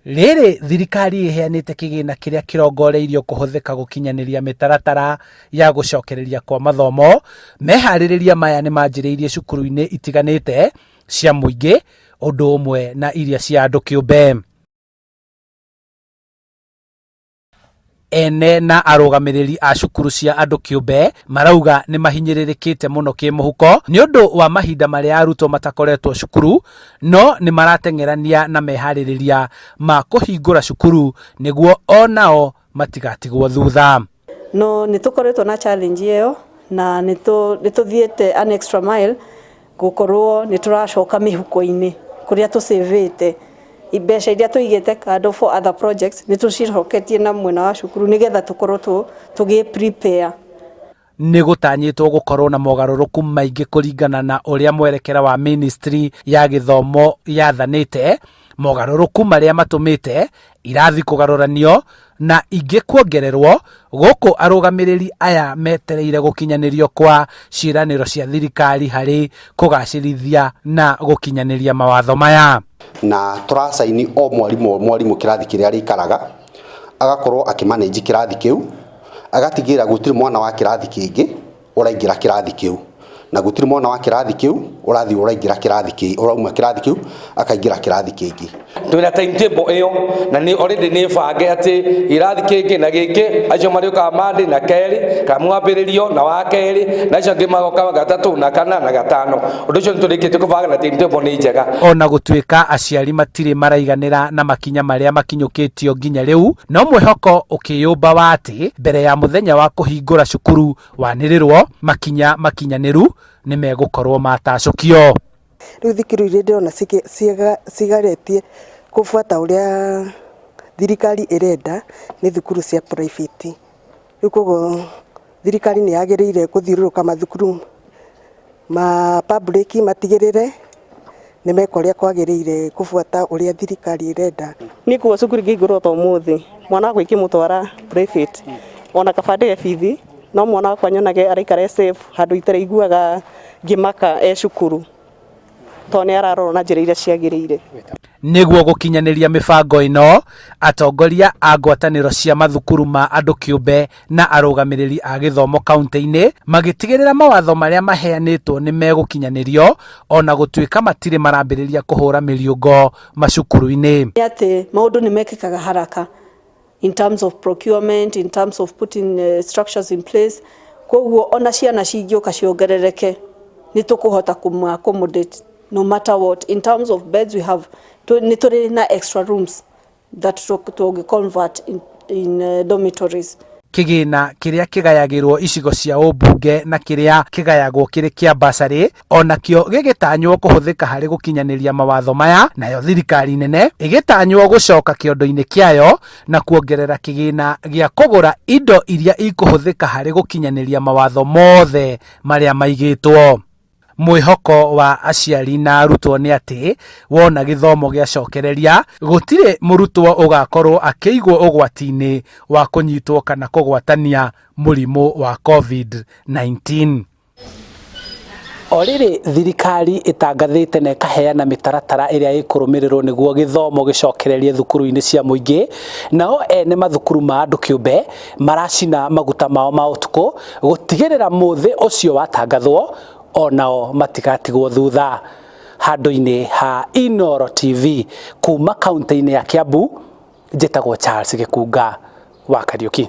Rĩrĩ thirikari ĩheanĩte kĩgĩna kĩrĩa kĩrongoreirio kũhũthĩka gũkinyanĩria mĩtaratara ya gũcokereria kwa mathomo, meharĩrĩria maya nĩ manjĩrĩirie cukuru-inĩ itiganĩte cia mũingĩ ũndũ ũmwe na iria cia andũ kĩũmbe. Ene na arũgamĩrĩri a cukuru cia andũ kĩũmbe marauga nĩ mahinyĩrĩrĩkĩte mũno kĩmũhuko nĩ ũndũ wa mahinda marĩa arutwo matakoretwo cukuru, no nĩ marateng'erania na meharĩrĩria ma kũhingũra cukuru nĩguo o nao matigatigwo thutha. No nĩ tũkoretwo na challenge ĩyo na nĩ tũthiĩte an extra mile gũkorwo nĩ tũracoka mĩhuko-inĩ kũrĩa tũcĩvĩte mbeca iria tũigĩte kando for other projects nĩ tũcicoketie na mwena wa cukuru nĩgetha tũkorwo tũgĩ prepare. Nĩ gũtanyĩtwo gũkorwo na mogarũrũku maingĩ kũringana na ũrĩa mwerekera wa ministry ya gĩthomo yathanĩte, mogarũrũku marĩa matũmĩte irathi kũgarũranio na ingĩ kuongererwo, gũkũ arũgamĩrĩri aya metereire gũkinyanĩrio kwa ciĩranĩro cia thirikari harĩ kũgacĩrithia na gũkinyanĩria mawatho maya. Na tũracaini o mwarimũ o mwarimũ kĩrathi kĩrĩa arĩikaraga, agakorwo akĩ manage kĩrathi kĩu, agatigĩrĩra gũtirĩ mwana wa kĩrathi kĩngĩ ũraingĩra kĩrathi kĩu, na gũtirĩ mwana wa kĩrathi kĩu ũrathiĩ ũraingĩra kĩrathi kĩ ũrauma kĩrathi kĩu akaingĩra kĩrathi kĩngĩ. Twĩna timetable ĩyo na nĩ already nĩ bange atĩ irathi kĩngĩ na gĩkĩ acio marĩũkaga Monday na kerĩ kana mwambĩrĩrio na wa kerĩ na acio angĩ magoka gatatũ na kana na gatano. Ũndũ ũcio nĩ tũrĩkĩtie kũbanga na timetable nĩ njega. Ona gũtuĩka aciari matirĩ maraiganĩra na makinya marĩa makinyũkĩtio nginya rĩu, no mwĩhoko ũkĩyũmba wa atĩ mbere ya mũthenya wa kũhingũra cukuru wanĩrĩrwo, makinya makinyanĩru nĩ megũkorwo matacũkio. Rĩu thukuru iria ndĩrona cigeretie kũbuata ũrĩa thirikari ĩrenda nĩ thukuru cia private. Rĩu koguo thirikari nĩ yagĩrĩire gũthiũrũrũka mathukuru ma public matigĩrĩre nĩ meka ũrĩa kwagĩrĩire kũbuata ũrĩa thirikari ĩrenda. Niĩ kuga cukuru ingĩhingũrwo ta ũmũthĩ, mwana wakwa ingĩmũtwara private, ona kaba ndĩhe bithi, no mwana wakwa nyonage araikara e safe handũ itaraiguaga ngĩmaka e cukuru, tondũ nĩ ararorwo na njĩra iria ciagĩrĩire. Nĩguo gũkinyanĩria mĩbango ĩno, atongoria a ngwatanĩro cia mathukuru ma andũ kĩũmbe na arũgamĩrĩri a gĩthomo kauntĩ-inĩ magĩtigĩrĩra mawatho marĩa maheanĩtwo nĩ megũkinyanĩrio ona gũtuĩka matirĩ marambĩrĩria kũhũra mĩriũngo macukuru-inĩ. Nĩ atĩ maũndũ nĩ mekĩkaga haraka in terms of procurement, in terms of putting structures in place. Koguo ona ciana cingĩũka ciongerereke nĩ tũkũhota kũma accommodate no matter what. In terms of beds we have, nĩ tũrĩ na extra rooms that tũngĩ convert in dormitories. Kĩgĩna kĩrĩa kĩgayagĩrwo icigo cia ũmbunge na kĩrĩa kĩgayagwo kĩrĩ kĩa bursary onakĩo gĩgĩtanywo kũhũthĩka harĩ gũkinyanĩria mawatho maya, nayo thirikari nene ĩgĩtanywo gũcoka kĩondo-inĩ kĩayo na kuongerera kĩgĩna gĩa kũgũra indo iria ikũhũthĩka harĩ gũkinyanĩria mawatho mothe marĩa maigĩtwo. Mwĩhoko wa aciari na arutwo nĩ atĩ wona gĩthomo gĩacokereria gũtirĩ mũrutwo ũgakorwo akĩigwo ũgwati-inĩ wa kũnyitwo kana kũgwatania mũrimũ wa COVID-19. O rĩrĩ thirikari ĩtangathĩte na ĩkaheana mĩtaratara ĩrĩa ĩkũrũmĩrĩrwo nĩguo gĩthomo gĩcokererie thukuru-inĩ cia mũingĩ, nao ene mathukuru ma andũ kĩũmbe maracina maguta mao ma ũtukũ gũtigĩrĩra mũthĩ ũcio watangathwo onao matigatigwo thutha. Handũ-inĩ ha Inooro TV kuma kaunti-inĩ ya Kiambu, njĩtagwo Charles Gĩkunga wa Kariũki.